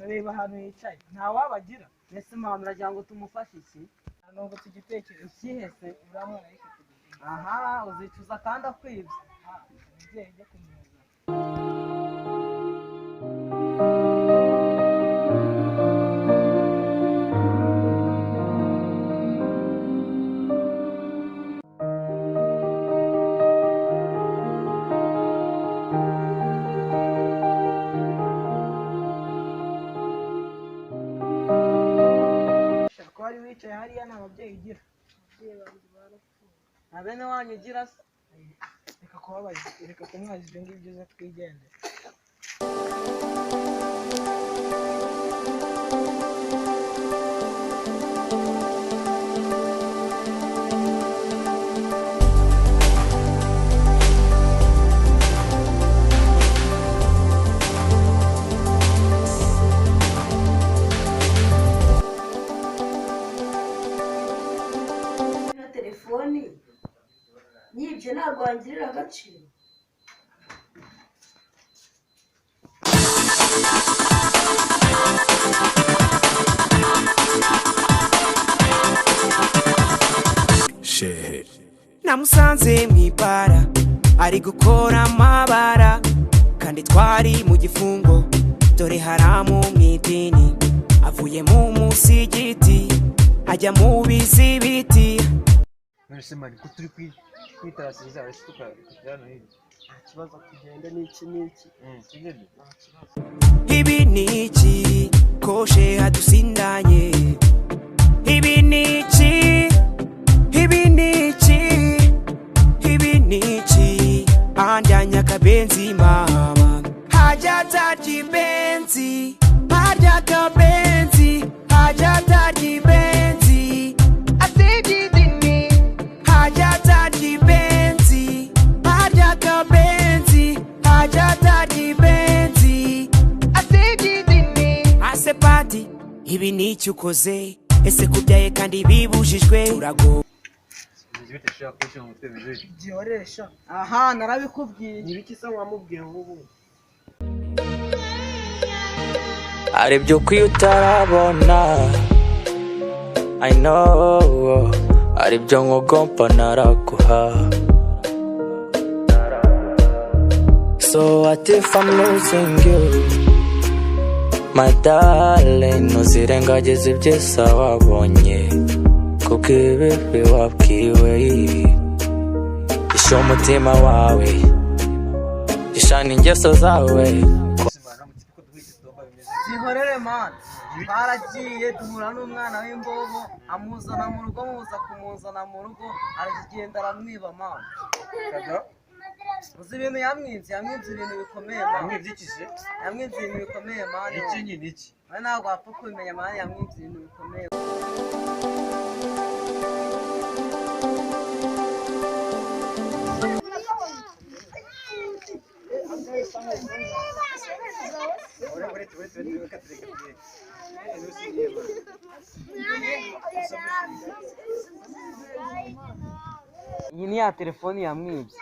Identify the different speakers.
Speaker 1: Reba ahantu yicaye ntawabagira.
Speaker 2: Mbese mama uragira ngo tumufashe iki?
Speaker 1: Nungutse igitekerezo.
Speaker 2: Ikihe se?
Speaker 1: Uriya mwana ariko tugeze.
Speaker 2: Aha uzicuza kandi akwibye.
Speaker 1: Umubyeyi ujya kumuzana. Ko wari wicaye hariya nta babyeyi ugira.
Speaker 2: Nta bene wanyu ugira se?
Speaker 1: Reka kubabaza, reka kumwaza ibyo ngibyo uze twigendere.
Speaker 3: Na telefoni nyibye ntabwo wangirira agaciro.
Speaker 4: Namusanze mu ibara ari gukora amabara kandi twari mu gifungo dore haramu mu idini avuye mu musigiti ajya mu bizibiti.
Speaker 5: None man ko turi kwitarasiriza ariko tukajya hano hirya.
Speaker 2: Nta kibazo tugende n'iki n'iki.
Speaker 5: Tugende.
Speaker 2: Nta kibazo.
Speaker 4: Ibi ni iki koshe hadusindanye? Ibi ni iki? Ibi ni iki? Ibi ni iki? Anjyanye akabenzi mama hajya ibenzi harya akabenzi hajya ibenzi asibye idini hajya ibenzi harya akabenzi hajya ibenzi asibye idini ase pati ibi ni iki ukoze ese kubyaye kandi bibujijwe turago.
Speaker 5: Bimeze bite shaka kubishyira mu mutwe bimeze bite?
Speaker 1: Gihorere sha.
Speaker 2: Aha narabikubwiye.
Speaker 1: Ni ibiki se wamubwiye nk'ubu?
Speaker 6: Aribyo ukwiye utarabona I know aribyo nkugomba naraguha. So what if I'm losing you my darling? Ntuzirengagize ibyiza wabonye kuko ibibi wabwiwe isha umutima wawe ishana ingeso zawe.
Speaker 5: None man uramutse ko duhita tudomba bimeze bite?
Speaker 2: Zihorere man. Twaragiye duhura n'umwana w'imbobo amuzana mu rugo muza kumuzana mu rugo aragenda aramwiba man.
Speaker 5: Kaga
Speaker 2: Uzi ibintu yamwibye? Yamwibye ibintu bikomeye man.
Speaker 5: yamwibye iki se?
Speaker 2: Yamwibye ibintu bikomeye man.
Speaker 5: Iki nyine iki?
Speaker 2: We ntabwo wapfa kubimenya man, yamwibye ibintu bikomeye.
Speaker 5: Uretse uretse uretse reka tureke tugende. Nusigiye man.
Speaker 2: Iyi ni ya telefoni yamwibye.